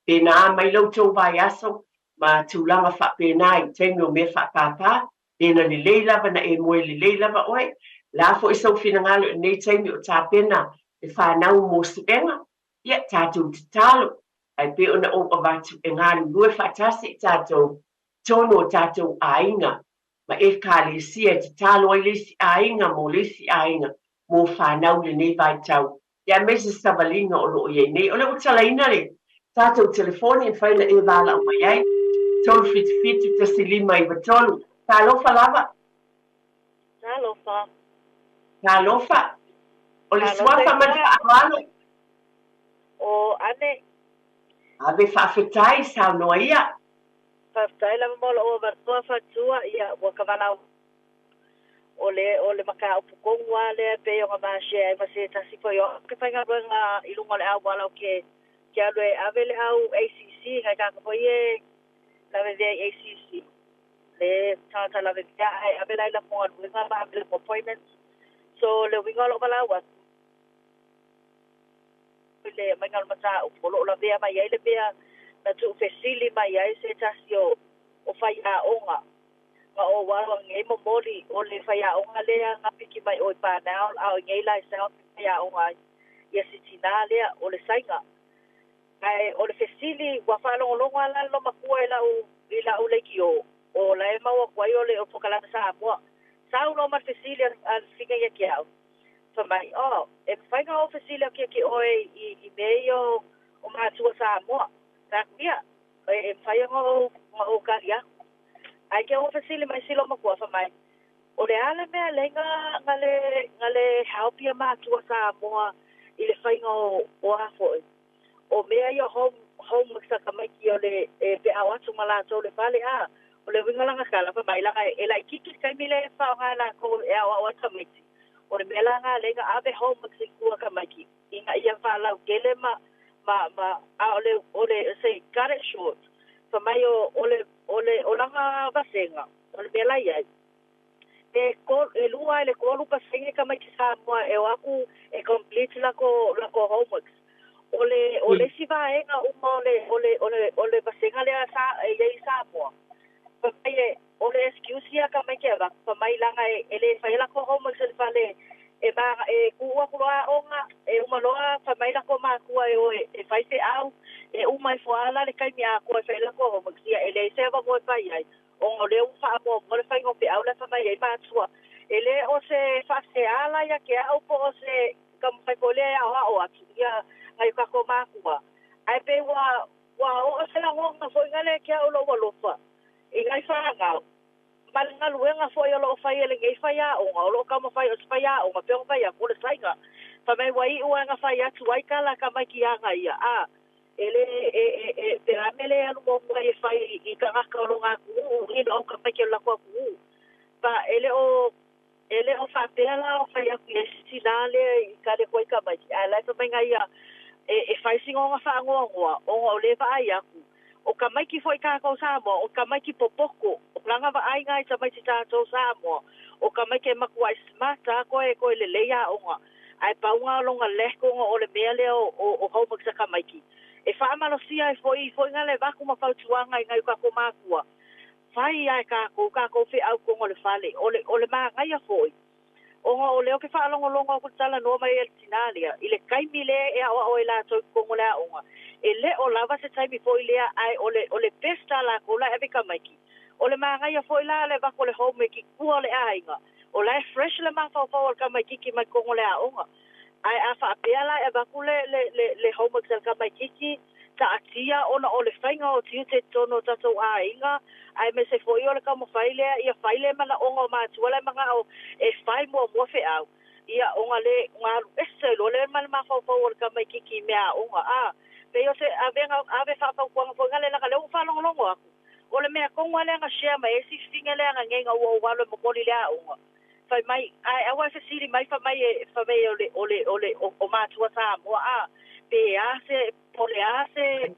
Pe na a mai la outou vaiaso ma tulaga faapena i taimi o mea faapāpā, pe na lelei lava na e moe lelei lava oe. O le a foi sou finagalo i lenei taimi o tapena le fanau mo suega, ia tatou tatalo. Ae pei ona ou avatu e galulue faatasi i tatou totonu o tatou aiga ma Ekalesia e tatalo ai le isi aiga mo le isi aiga mo fanau i lenei vaitau, ia aemaise savaliga o lo o i ai nei. O lea ua talaina le tatou telefoni e mafai ona e valaau mai ai, 377 1593. Talofa lava.
Talofa.
Talofa. O le suafa ma le faaaloalo.
O Ane.
Ave faafetai, saunoa ia.
Faafetai lava mo lou avanoa faletua, ia ua ka valaau o le o le mataupu tonu lava lea e pei ona ma share ai ma se tasi foi o au ke faigaluega i luga o le auala o ke ke alu e ave le au ACC nai tagata foi ia e lavevea i ACC le tagata lavevea ae ave la i latou galuega ma ave latou appointments. So le uiga o lou valaau atu i le aumaiga o le mataupu o lo o lavea mai ai le mea na tuufesili mai ai se tasi o o faiaoga na ou alo nei momoli o le faiaoga lea na piki mai ʻo i Parnell a o i nei la i South e faiaoga ai ia si tinā lea o le Saiga. Ae o le fesili ua faalogologo a la le loomatua i lau i lau leitio o la e maua atu ai o le o Pokalame Samoa. Sau loa ma le fesili a le fafine ia te au, fai mai, Oh, e mafai ona ou fesili atu ia te oe i i mea ia o o matua Samoa. Fai atu, Ia, e e mafai ona ou ona ou tali atu. Ae ke ua fesili mai si loomatua fai mai, O le a le mea lea na na le na le help ia matua Samoa i le faiga o o a foi o mea ia home homeworks a tamaiti o le e peao atu ma latou le fale a o le uiga lana tala fai mai laga e laitiiti le taimi lea e faaaoga e latou e aoao ai tamaiti o le mea la na lea na ave homeworks i tua tamaiti ina ia faalautele ma ma ma a o le o le say cut it short. Fai mai o le, o le olaga vasega, o le mea la i ai, e e 2 i le 3% tamaiti Samoa e o aku e complete lako homeworks. O le, o le isi vaega uma o le, o le, o le, o le vasega lea sa, e i ai i Samoa. Fai mai e, o le excuse ia tamaiti e avatu, fai mai laga e le faia lako homeworks i le fale, e maga, e tuu aku loa aoga, e uma loa fai mai lako matua e o e fai feau, e uma ifo lava la le taimi atoa e fai ai lako homeworks, ia e leai se avanoa e fai ai, ona o lea ua faamuamua le faiga o feau la e fai mai ai matua. E le o se faasea la ia te au po o se taumafai foi lea e aoao atu ia nai o tatou matua, ae pei ua ua oo se lagona foi lea te au lou alofa i nai fanau ma le galuega foi o loo fai e lenei faiaoga o loo taumafai o se faiaoga pe ona fai atu o le faiga fai mai ua iu lava ina fai atu ai tala a tamaiti aga ia a e le e e e pe a mea le alu muamua ai e fai i tagata o lona atunuu ina o tamaiti o le latou atunuu pa e le o E le o faapea la o fai atu i ai se tinā lea i kali atu ai tamaiti, ae la e fai mai nai ia e fai sina ona faanoanoa ona o lea e vaai atu, o tamaiti foi tatou Samoa, o tamaiti popoto, o lana vaaiga i tamaiti tatou Samoa, o tamaiti e matuai smart a koe koe lelei aoga, ae pau na o lona lack ona o le mea lea o homeworks a tamaiti. E faamalosia ai foi foi na le avatu ma fautuaga i nai o tatou matua, Fai a e kākou, kākou feʻau tonu o le fale, o le, o le mānaia foi, ona o lea ou te faalogologo atu i le talanoa mai a le tinā lea, i le taimi lea e aʻoaʻo ai lātou i totonu o le aoga, e le o lava se taimi foi lea, ae o le, o le best a lākou la e ave i tamaiti. O le mānaia foi la le avatu o le homework i tua o le aiga, o la e fresh le mafaufau o le tamaititi mai totonu o le aoga. Ae a faapea la e avatu le, le, le, le homeworks a le tamaititi, taatia ona o le faiga o tiute i totonu o tatou aiga, aemaise foi o le taumafai lea ia fai le manaoga o matua la e manao e fai muamua feau, ia ona le ona alu ese ai loa lea ma le mafaufau o le tamaititi i mea aoga. A pei o se avega ave faafautuaga foi lea leaga lea ua faalogologo atu o le mea tonu lava lea na share mai ai sififiga lea na nei na ua ou alu e momoli i le aoga fai mai ae aua e fesili mai fai mai e fai mai o le o le o le o matua Samoa a pe a se po o le a se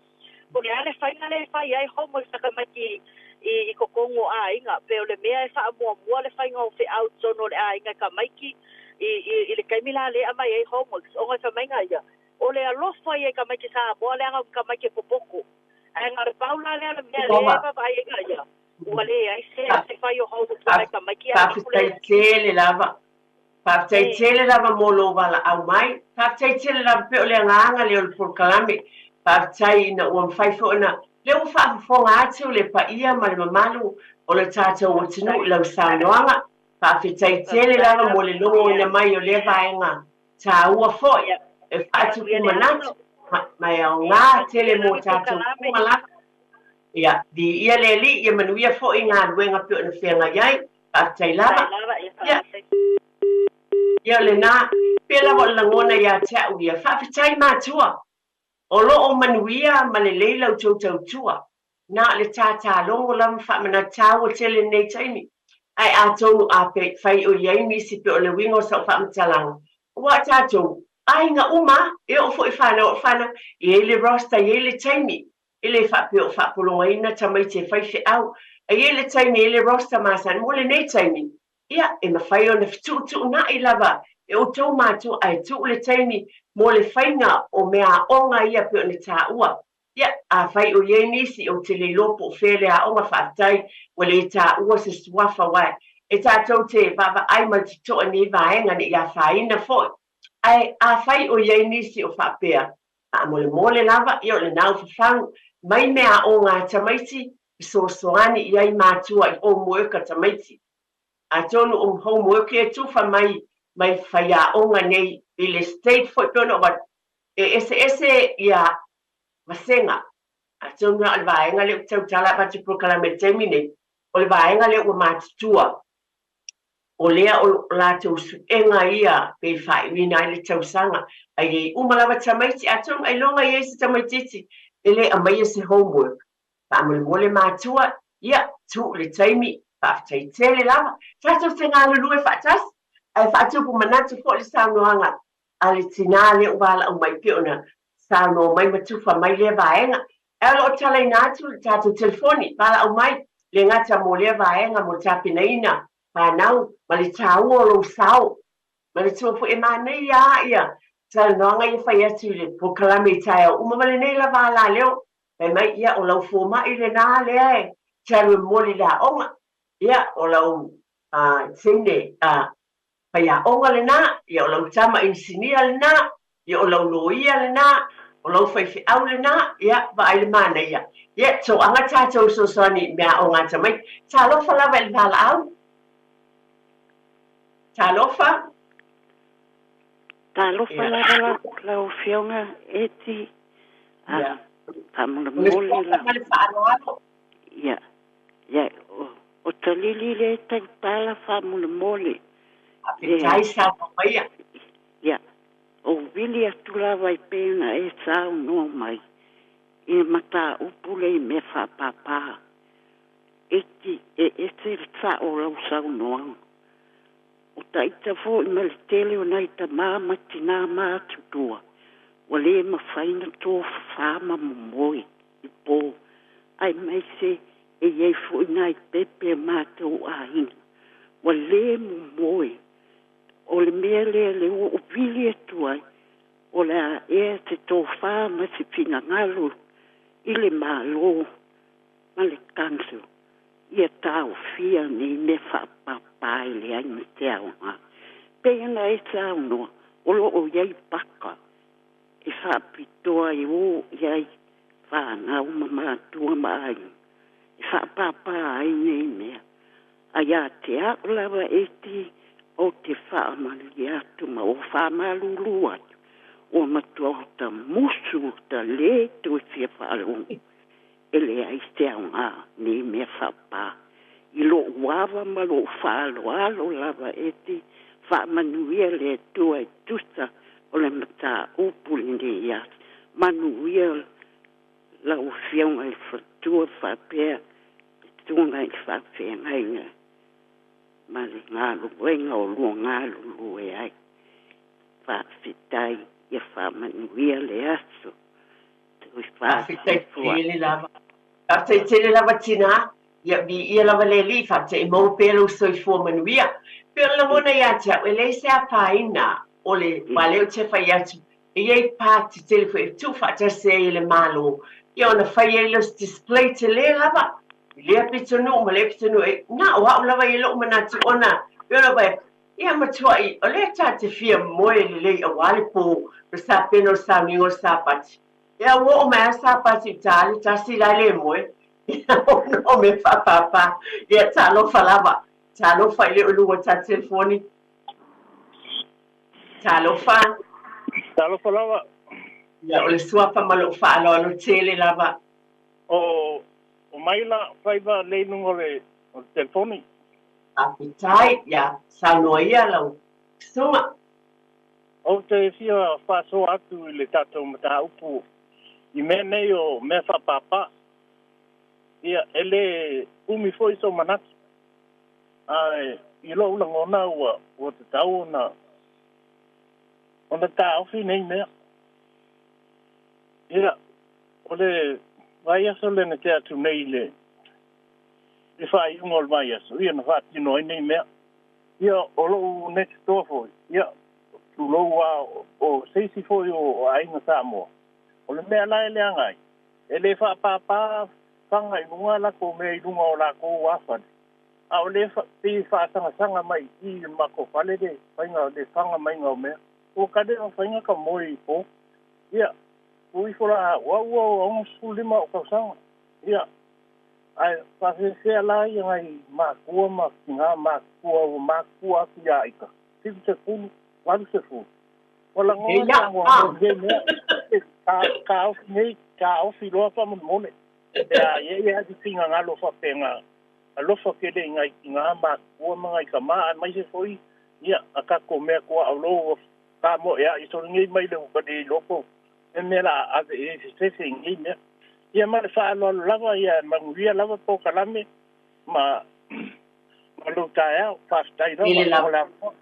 po o le a le faiga lea e fai ai homeworks a tamaiti i i totonu o aiga pe o le mea e faamuamua le faiga o feau i totonu o le aiga e tamaiti i i i le taimi la lea e aumai ai homeworks ona e fai mai ia o le alofa ia i tamaiti Samoa leaga o tamaiti e popoto ae na o le pau la lea o le mea lea e vaavaai ai ia ua leai se se fai o homeworks a nai tamaiti ae avatu le
Faafetai tele lava. Faafetai tele lava mo lou valaau mai. Faafetai tele lava pei o le agaga lea o le polokalame. Faafetai ina ua mafai foi ona, lea ua faafofoga atu le paia ma le mamalu o le tatou atunuu i lau saunoaga. Faafetai tele lava mo le logoina mai o lea vaega taua foi e faatupu manatu ma e aoga tele mo tatou uma lava. Ia, viia le Alii, ia manuia foi galuega pei ona feagai ai. Faafetai lava. Ia, ia o lena, pei lava o le lagona ia te au ia, faafetai matua, o lo o manuia ma lelei la outou tautua. Na o le tātālogo lava ma faamanatu taua tele lenei taimi. Ae atonu a fai o i ai nisi pei o le uiga o sau faamatalaga, aua o tatou, aiga uma, e oo foi i fanau, o fanau, e i ai le roster, e i ai le taimi E le faapea o faapologaina tamaiti e fai feau. A i ai le taimi e i ai le roster masani mo lenei taimi, ia, e mafai ona fetuutuunai lava e outou matua ae tuu le taimi mo le faiga o meaaoga ia pei ona taua. Ia, afai o i ai nisi ou te le iloa po o fea le aoga, faafetai ua le taua se suafa aua e tatou te vaavaai ma le totoa i nei vaega ne i afaina foi. Ae afai o i ai nisi o faapea, Faamolemole lava, ia o lena ua fafagu mai meaaoga a tamaiti, fesoasoani i ai matua i homework a tamaiti. Atonu o homework ia e tufa mai mai faiaoga nei i le state foi pei ona ou atu, e eseese ia vasega. Atonu na o le vaega lea ou te tautala avatu i polokalame i le taimi nei, o le vaega lea ua matutua. O lea o latou suega ia pe faaiuina ai le tausaga. A i ai uma lava tamaiti, atonu ailoga i ai se tamaitiiti e le aumaia se homework. Faamolemole matua, ia, tuu le taimi, faafetai tele lava. Tatou te galulue faatasi, ae faatupu manatu foi le saunoaga a le tinā lea ua valaau mai pei ona saunoa mai ma tufa mai lea vaega. Ae o lo o talaina atu le tatou telefoni, valaau mai, le gata mo lea vaega mo le tapenaina fanau ma le taua o lou sao. Manatua foi e manaia lava ia talanoaga ia fai atu i le polokalame i taeao uma ma lenei lava alaleo. Fai mai, ia o lau fomai lena lea e te alu e momoli i le aoga. Ia o lau teine faiaoga lena, ia o lau tama inisinia lena, ia o lau loia lena, o lau faifeau lena, ia vaai le manaia. Ia toaga tatou fesoasoani i meaaoga a tamaiti. Talofa lava i le valaau. Talofa.
Talofa lava lau, lau Afioga Eti.
Ia.
Faamolemole
la. Ma le faaaloalo.
Ia. Ia, o, o Talili le tautala faamolemole.
Faafetai saunoa maia.
Ia, o vili atu lava e pei ona e saunoa mai i le mataupu lea i mea faapāpā. Eti, e ese le sa'o o lau saunoaga. O taita foi ma le tele o nai tamā ma tinā matutua ua lē mafai na tofafā ma momoe i pō, aemaise e i ai foi nai pepe a matou aiga ua lē momoe. O le mea lea le ua ou vili atu ai, o le a ea se tofā ma se finagalo i le Malo ma le Council ia taofia nei mea faapapa e leai ma se aoga. Pei ona e saunoa, o lo o i ai paka e faapitoa e o i ai fanau ma matua ma aiga e faapapa ai nei mea. A ia te au lava Eti, ou te faamalie atu ma ou faamalulu atu, ua matua ota musu ota lē toe fia faalogo e leai se aoga nei mea faapā. I lo'u ava ma lo'u faaaloalo lava Eti, faamanuia le Atua e tusa o le mataupu lenei aso. Manuia lau Afioga i le Faletua faapea le Susuga i le Faafeagaiga ma le galuega o lua galulue ai. Faafetai ia faamanuia le aso.
Faafetai tele lava. Faafetai tele lava tinā. Ia viia lava le Alii, faafetai e maua pea lou soifua manuia. Pei o le lagona ia te au, e leai se afaina o le, aua lea ou te fai atu, e i ai part tetele foi e tuufaatasi ai e le Malo, ia ona fai ai lea o se display tele lava i lea pitonuu ma lea pitonuu, e na o au lava ia lou manatu ona pei ona ou fai atu, Ia matuai, o lea ta te fia moe lelei aua le pō, le sapena o le sauniga o le Sapati. Ia ua oo mai lava le Sapati i uta le tasi la e le moe. Ia ona o mea faapāpā. Ia talofa lava. Talofa i le uluga o ta telefoni. Talofa.
Talofa lava.
Ia o le suafa ma lou faaaloalo tele lava.
O o maila faiva lei luga o le o le telefoni.
Faafetai, ia saunoa ia lau susuga.
Ou te fia faasoa atu i le tatou mataupu i mea nei o mea faapapa. Ia, e le umi foi sou manatu, ae i lou lagona ua ua tatau ona ona taofi nei mea. Ia, o le vaiaso lea na tea atu nei i le le faaiuga o le vaiaso, ia na faatino ai nei mea. Ia, o lou next door foi, ia, tulou lava, o se isi foi o aiga Samoa, o le mea la e leaga ai, e le faapapa faga i luga latou mea i luga o lakou afale, a o lea e pei e faasagasaga mai i i i le matou fale le faiga le faga maiga o mea. Ua kale ona faiga ka moe i po. Ia, tuu ifo la au, au ua 65 ou tausaga. Ia, Ae faafefea la ia nai matua ma tina matutua ua matutua atu ia ita, 70, 80. Ua lagona le anoano i nei mea. Taofi nei, taofi loa faamolemole. Pe a i ai lava se finagalo faapena, alofa tele i nai tina matutua ma nai tama, aemaise foi ia a tatou mea tuaolo ua kamoea'i soli nei mai le uka le iloa po o mea la a ave i ai se fefe i nei mea. Ia ma le faaaloalo lava, ia manuia lava polokalame ma ma lou taeao. Faafetai
Tele
lava
lava.
mo le avanoa.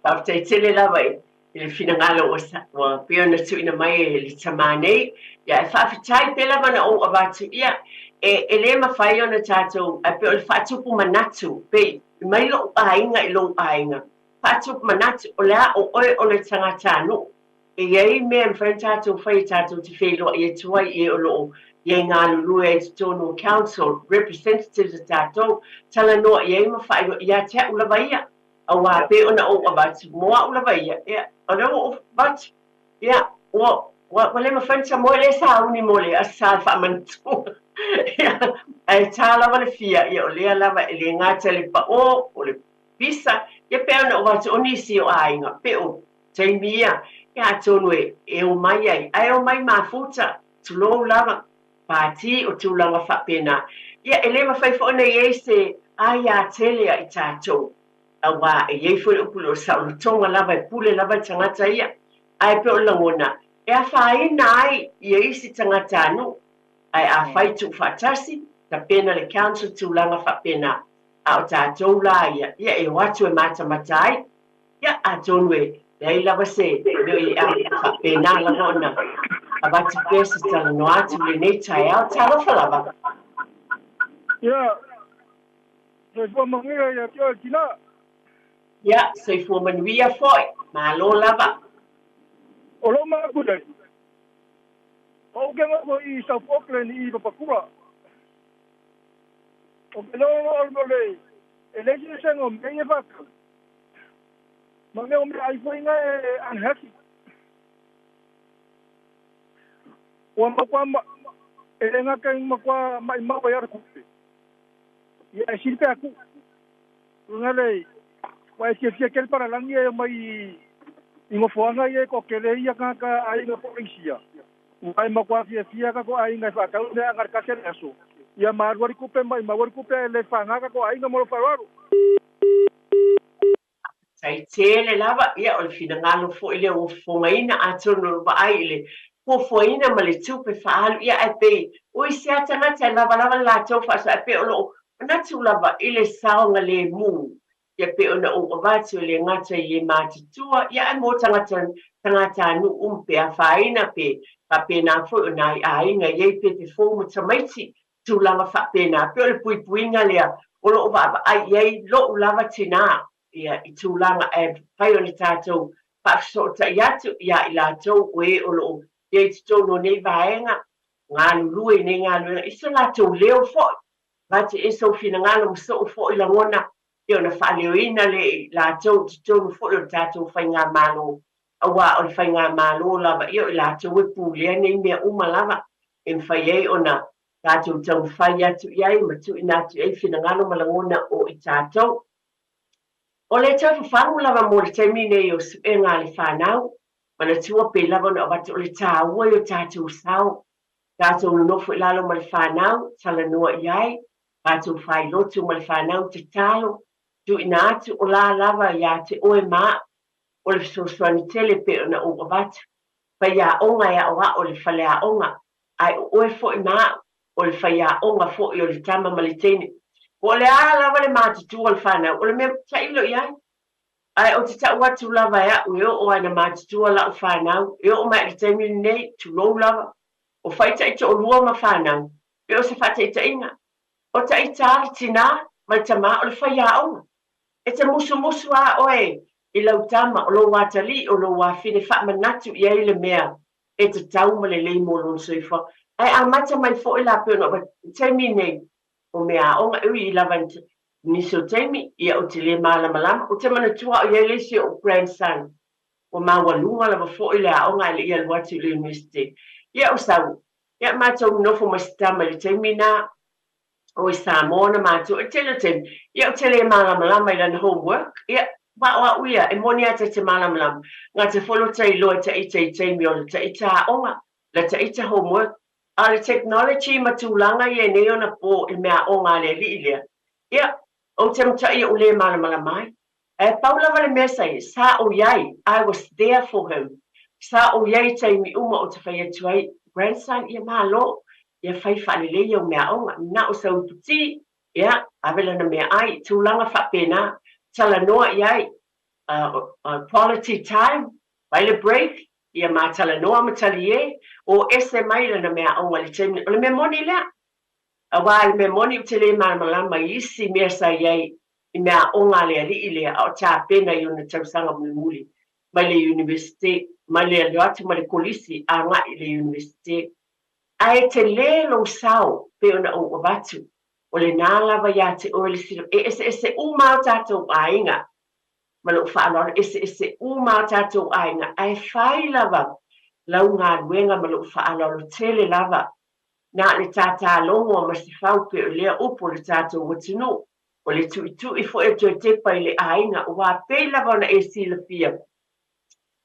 Faafetai tele lava i i le finagalo ua pei ona tuuina mai e le tamā nei. Ia, e faafetai pea lava ona ou avatu ia, e le mafai ona tatou, ae pei o le faatupu manatu, pei mai lou aiga i lou aiga, faatupu manatu, o le a o oe o le tagatanuu. E i ai mea e mafai ona tatou fai e tatou te feiloai atu ai i e o lo o i ai galulue ai i totonu o council representatives a tatou, talanoa i ai ma faailoa ia te au lava ia. Aua pei ona ou avatu, mo au lava ia, ia, o lea ua ou avatu, ia, ua le mafai ona samoe lea sauni mo le Aso Sa faamanatua. Ia, ae ta lava le fia, ia, o lea lava e le gata i le paʻō, o le pisa, ia pei ona ou avatu, o nisi o aiga, pe o taimi ia, ia atonu e omai ai, ae omai mafuta, tulou lava, pāti o tulaga faapena. Ia, e le mafai foi ona i ai se aia tele a i tatou, aua e i ai foi le upu i le saolotoga lava e pule lava le tagata ia. Ae pei o le lagona, e afaina ai ia isi tagatanuu, ae afai tuufaatasi, tapena le council tulaga faapena, a o tatou la ia, ia e o atu e matamata ai. Ia, atonu e leai lava se leo i a faapena lava ona avatu pea se talanoa atu i lenei taeao. Talofa lava.
Ia, soifua manuia ia te oe tinā.
Ia, soifua manuia foi. Malo lava.
O lou manatu nei, o ou ke nofo i South Auckland i Papakura. O ke leo o le e leai se eseesega o mea ia e faatau. Ma mea o meaai foi na e unhealthy. Ua matua e le gata i matua maimau ai le tupe. Ia e sili pe atu. Luna le ua e fiafia tele palalagi e omai i nofoaga ia e toatele ia tagata aiga po o Asia. Ua e matua fiafia tatou aiga e faatau meaaga i le tasi o le aso. Ia ma alu ai le tupe maimau ai le tupe ae le faga tatou aiga ma lou faaaloalo.
Faafetai tele lava, ia o le finagalo foi lea ua fofogaina, atonu o le vaai i le fuafuaina ma le tupe faaalu, ia ae pei o isi lava tagata e lavalava le latou faasoa, ae pei o lou manatu lava i le saogalemu, ia pei ona ou avatu e le gata i e matutua, ia ae mo tagata tagatanuu uma pe afaina pe faapena foi o nai aiga e i ai pepe fou ma tamaiti, tulaga faapena, pei o le puipuiga lea o lo o vaavaai i ai lou lava tinā ia i tulaga ae mafai ona tatou faafesootai atu ia i latou o e o lo o i ai i totonu o nei vaega, galulue i nei galuega i so latou leo foi, avatu i ai sou finagalo ma sou foi lagona ia ona faaleoina lea i latou i totonu foi o le tatou faigamalo, aua o le faigamalo lava ia o i latou e pulea nei mea uma lava e mafai ai ona tatou taumafai atu i ai ma tuuina atu i ai finagalo ma lagona o i tatou. O le toe fafagu lava mo le taimi nei o suega a le fanau, manatua pei lava ona avatu o le tāua i o tatou sao, tatou nonofo i lalo ma le fanau, talanoa i ai, tatou failotu ma le fanau tatalo, tuuina atu o la lava ia te oe ma au, o le fesoasoani tele pei ona ou avatu. Faiaoga e aoao i le faleaoga, ae o oe foi ma au, o le faiaoga foi o le tama ma le teine. Po o le a lava le matutua o le fanau, o le mea tailo i ai. Ae ou te tau atu lava e au e oo lava ina matutua lau fanau, e oo mai i le taimi lenei, tulou lava, o fai taitoalua ma fanau, pe o se faataitaiga, o taita le tinā ma le tamā o le faiaoga. E te musumusu lava oe i lau tama, o lou atalii, o lou afine, faamanatu i ai le mea e tatau ma lelei mo lona soifua. Ae amata mai foi la pei ona avatu i le taimi nei o meaaoga, e ui lava i nisi o taimi, ia ou te le malamalama. Ou te manatua o i ai le isi o ou grandson, ua maualuga lava foi le aoga ae le i alu atu i le University. Ia ou sau, ia matou nonofo ma si tama i le taimi na, o i Samoa na matou, e tele o taimi, ia ou te le malamalama i lana homework, ia, aua o au ia, e moni lava ta te malamalama, gata foi lo ta iloa e taita i taimi o le taita aoga, la taita homework, a o le technology ma tulaga ia i nei ona po i mea aoga a le alii lea, ia, ou te mataia ou le malamalama ai. Ae pau lava le mea sa i ai, sa ou i ai, I was there for him, sa ou i ai i taimi uma ou te fai atu ai, grandson, ia malo, ia fai faalelei au meaaoga, na o sau ipu ti, ia, ave lana meaai, tulaga faapena, talanoa i ai, quality time. Fai le break, ia ma talanoa ma talie, o ese mai lana meaaoga i le taimi. O le mea moni lea. Aua o le mea moni ou te le malamalama i isi mea sa i ai i meaaoga a le alii lea a o tapena i ona tausaga mulimuli mai le Iunivesite, mai le alu atu mai le kolisi agai i le Iunivesite. Ae tele lou sao pei ona ou avatu, o lena lava ia te oe le sila, e eseese uma o tatou aiga. Ma lou faaaloalo, eseese uma o tatou aiga, ae fai lava lau galuega ma lou faaaloalo tele lava. Na o le tatalogo a Masefau pei o lea upu o le tatou atunuu, o le tuitui foi o toe tepa i le aiga, ua pei lava ona e silafia,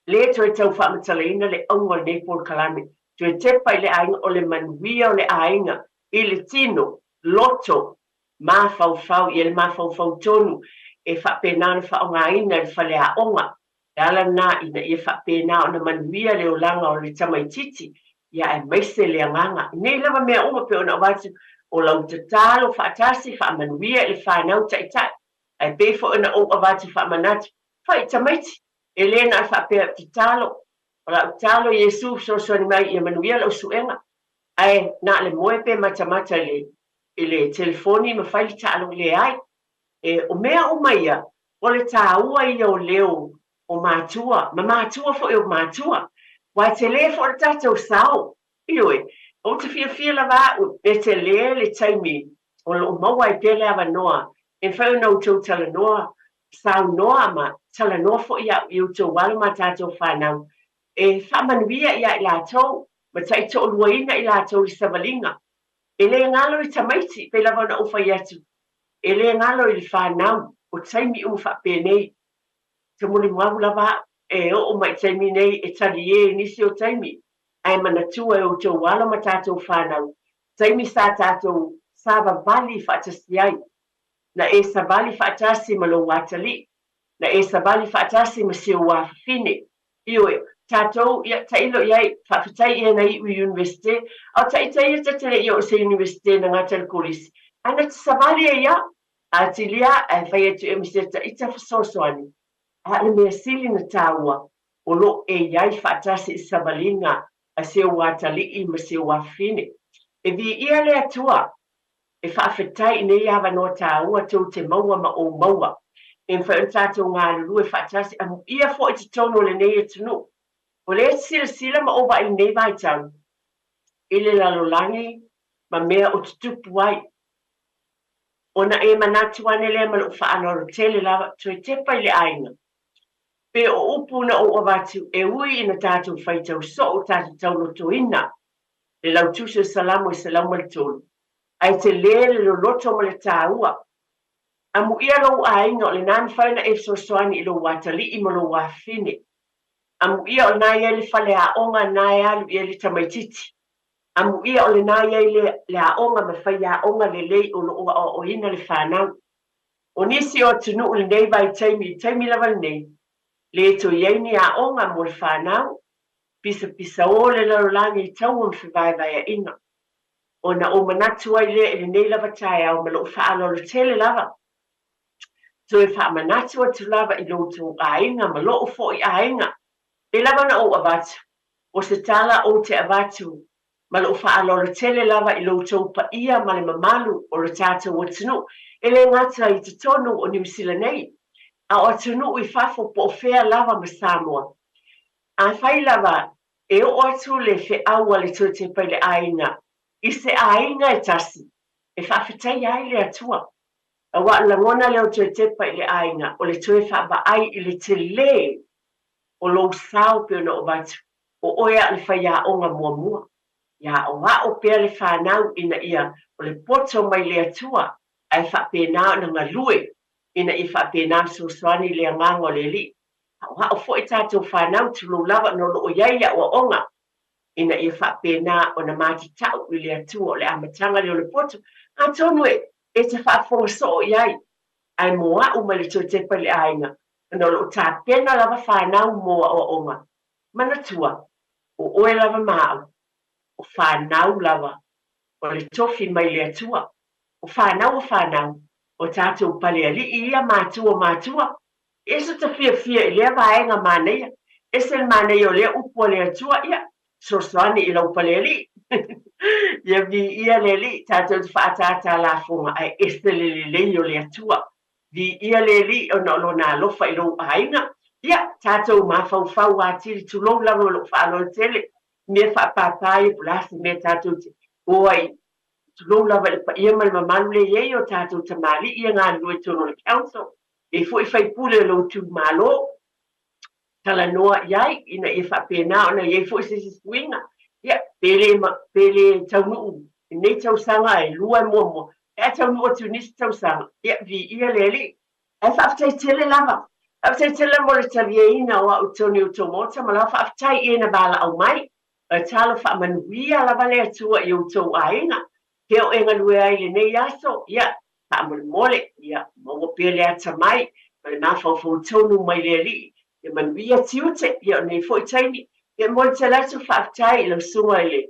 lē toe tau faamatalaina le auga o lenei polokalame. Toe tepa i le aiga, o le manuia o le aiga i le tino, loto, mafaufau, ia le mafaufau tonu e faapena ona faaaogaina i le faleaoga. Le ala lena ina ia faapena ona manuia le olaga o le tamaitiiti, ia aemaise le agaga. I nei lava mea uma pei ona avatu, o lau tatalo faatasi faamanuia i le fanau taitai, ae pei foi ona ou avatu faamanatu, fai i tamaiti, e lē na o le faapea tatalo, o lau tatalo Iesu fesoasoani mai ia manuia lau suega, ae na o le moe pe matamata i le telefoni ma fai le taaloga, leai. E o mea uma ia, o le tāua ia o leo o matua, ma matua foi o matua, aua e telē foi le tatou sao. Ioe, ou te fiafia lava au e telē le taimi o loo maua ai pea le avanoa e mafai ona outou talanoa, saunoa ma talanoa foi au i outou alo ma tatou fanau e faamanuia ia i latou ma taitoaluaina i latou i savaliga. E lē galo i tamaiti, pei lava ona ou fai atu, e lē galo i le fanau o taimi uma faapenei. Te molimau lava au, e oo mai i taimi nei e taliē i nisi o taimi, ae manatua e outou alo ma tatou fanau taimi sa tatou savavali faatasi ai. Na e savali faatasi ma lou atalii, na e savali faatasi ma si ou afafine. Ioe, tatou, ia, tailo i ai, faafetai ia na iu i Iunivesite, a o taita ia ta te le i oo i se Iunivesite na gata i le kolisi, ae na te savali ai lava, atili lava, ae fai atu ea ma sia taita fesoasoani. A o le mea sili ona taua, o loo e i ai faatasi i savaliga a si ou atalii ma si ou afafine. E viia le Atua e faafetai i nei avanoa tāua tou te maua ma ou maua, e mafai ona tatou galulue faatasi amuia foi i totonu o lenei atunuu. O lea e silasila ma ou vaai i lenei vaitau i le lalolagi ma mea o tutupu ai. Ona e manatu ane lea ma lou faaaloalo tele lava, toe tepa i le aiga. Pe o upu na ou avatu, e ui ina tatou faitau soo, tatou taulotoina le lautusi o Salamo e 103, ae telē le loloto ma le tāua. Amuia lou aiga, o lena e mafai ona e fesoasoani i lou atalii ma lou afafine. Amuia o lena e i ai le faleaoga na e alu i ai le tamaitiiti. Amuia o lena e i ai le aoga ma faiaoga lelei o loo aoaoina le fanau. O nisi o atunuu i lenei vaitaimi, i taimi lava lenei, lē toe i ai ni aoga mo le fanau, pisapisaō le lalolagi i taua ma fevaevaeaʻiga. Ona ou manatu ai lea i lenei lava taeao ma lou faaaloalo tele lava, toe faamanatu atu lava i lo outou aiga ma lou foi aiga, pei lava ona ou avatu, o se tala ou te avatu ma lou faaaloalo tele lava i lo outou paia ma le mamalu o lo tatou atunuu, e lē gata i totonu o Niu Sila nei, a o atunuu i fafo po o fea lava ma Samoa. Afai lava e oo atu le feau a le Toetepa i le aiga i se aiga e tasi, e faafetaia ai le Atua. Aua o le lagona lea o Toetepa i le aiga, o le toe faavaai i le telē o lou sao pei ona ou avatu, o oe lava o le faiaoga muamua. Ia aoao pea le fanau ina ia o le poto mai le Atua ae faapena ona galue ina ia faapena ona fesoasoani i le agaga o le Alii. Aoao foi tatou fanau, tulou lava, ona o loo i ai le aoaoga ina ia faapena ona matatau i le Atua. O le amataga lea o le poto, atonu e te faafofoga soo i ai, ae mo au mai le toe tepa i le aiga, ona o loo tapena lava fanau mo aoaoga. Manatua, o oe lava ma au, o fanau lava o le tofi mai le Atua. O fanau o fanau, o tatou palealii ia matua o matua. E so ta fiafia i lea vaega manaia. Ese le manaia o lea upu a le Atua, ia, fesoasoani i lau palealii. Ia viia le Alii, tatou te faatātā lafoga, ae ese le lelei o le Atua. Viia le Alii ona o Lona alofa i lou aiga. Ia, tatou mafaufau atili, tulou lava ma lou faaaloalo tele, mea faapāpā ia po o le a se mea tatou te o ai, tulou lava i le paia ma le mamalu lea e i ai o tatou tamalii ia galulue i totonu o le council, e i ai foi faipule o lou itumalo, talanoa i ai ina ia faapena ona i ai foi se isi suiga. Ia, pe le, pe le taunuu i lenei tausaga e lua e muamua, pe a taunuu atu i nisi tausaga, ia, viia le Alii. Ae faafetai tele lava. Faafetai tele mo le taliaina o au i totonu o outou maota ma lau faafetai i e na valaau mai. O le talo faamanuia lava le Atua i outou aiga. Pea o e galue ai i lenei aso, ia, faamolemole, ia, maua pea le atamai ma le mafaufau tonu mai le Alii, ia manuia tiute, ia o lenei foi taimi. Ia, e momoli tele atu le faafetai i lau susuga i le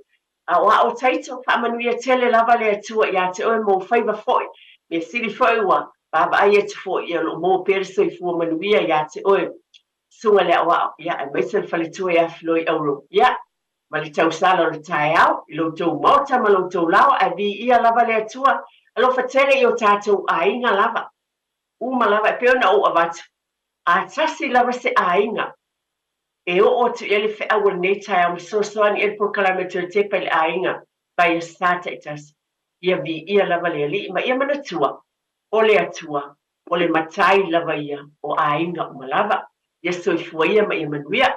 Aoao Taito, faamanuia tele lava le Atua ia te oe ma ou faiva foi. Mea sili foi ua vaavaai atu foi, ia o lo o maua pea le soifua manuia ia te oe, susuga i le Aoao, ia, aemaise le faletua ia Filoi Auro, ia, ma le tausala o le taeao i lo outou maota ma lo outou laoa, ae viia lava le Atua, alofa tele i o tatou aiga lava, uma lava, e pei ona ou avatu, a tasi lava se aiga e oo atu i ai le feau o lenei taeao ma fesoasoani i ai le polokalame toe tepa i le aiga mai Aso Sa taitasi, ia viia lava le Alii ma ia manatua, o le Atua, o le Matai lava ia o aiga uma lava. Ia soifua ia ma ia manuia.